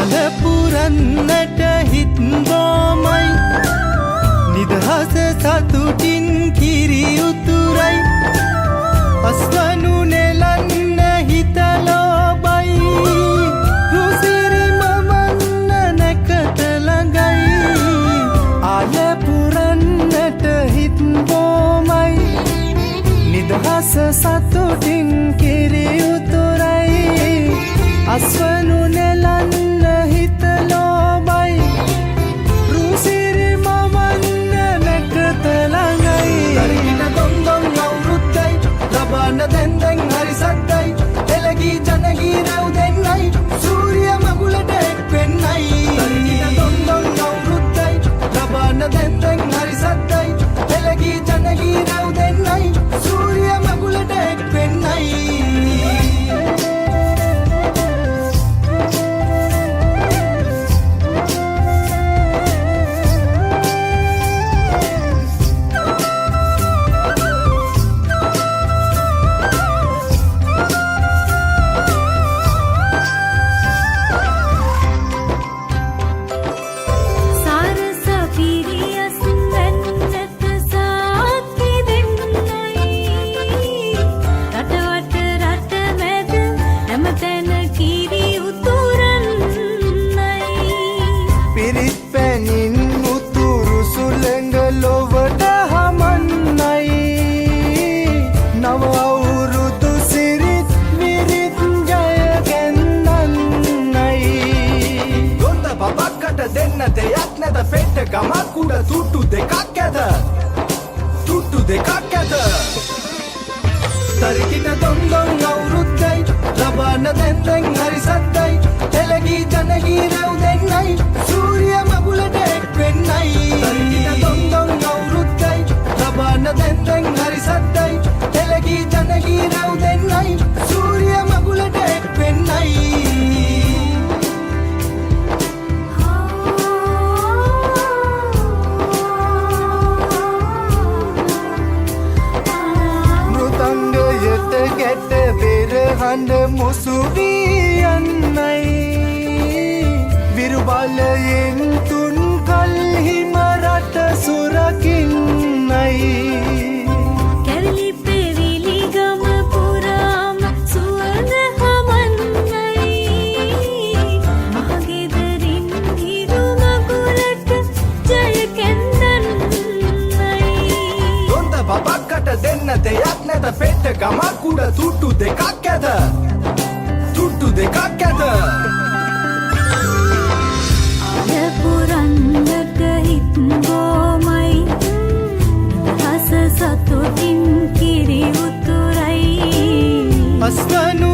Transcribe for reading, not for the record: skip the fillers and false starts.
අල පුරන්නට හිත් බොමයි නිදහස සතුටින් කිරි උතුරයි අස්වනු නෙලන්න හිත ලෝබයි රුසිරි මවන්න නැකත ළඟයි අල පුරන්නට හිත් බොමයි නිදහස සතුටින් කිරි උතුරයි අස්වනු නෙලන්න හිත ලෝබයි රුසිරි මවන්න නැකත ළඟයි තරිකිට දොන් දොන් අවුරුද්දයි ලබන දැන් දැන් හරි සද්දයි එළගී ජනගී රැව් දෙන්නයි සූරිය මගුලට එක් වෙන්නයි තරිකිට දොන් දොන් අවුරුද්දයි ලබන දැන් දැන් හරි සද්දයි එළගී ජනගී රැව් දෙන්නයි සූරිය මගුලට එක් වෙන්නයි. සාරස පිරියස් වැන්නට සාක්කි දෙන්නයි රටවට රට මැද හැමතැන කිරි උතුරන්නයි පිරිත් පැනින් උතුරු සුළඟ ලොවට හමන්නයි නව අවුරුදු සිරිත් විරිත් ජය ගැන්දන්නයි දොන්ද බබක්කට දෙන්න දෙයක් නැත පෙට්ට ගමක් උඩ තුට්ටු දෙකක් ඇත තුට්ටු දෙකක් ඇත තරිකිට දොන් දොන් අවුරුද්දයි ලබන දැන් දැන් හරි සද්දයි එළගී ජනගී රැව් දෙන්නයි සූරිය මගුලට එක් වෙන්නයි තරිකිට දොන් දොන් අවුරුද්දයි ලබන දැන් දැන් හරි සද්දයි එළගී ජනගී රැව් දෙන්නයි සූරිය මගුලට එක් වෙන්නයි. මෘදංගයට ගැට බෙර හඬ මුසු වී යන්නයි විරු බලයෙන් තුන් කල්හිම රට සුරකින්නයි කැරලි පෙවිලි ගම පුරාම සුවඳ හමන්නයි මහගෙදරින් හිරු මගුලට ජය කැන්දන්නයි දොන්ද බබක්කට දෙන්න දෙයක් නැත පෙට්ට ගමක් උඩ තුට්ටු දෙකක් ඇත තුට්ටු දෙකක් ඇත අල පුරන්නට හිත් බොමයි නිදහස සතුටින් කිරි උතුරයි අස්වනු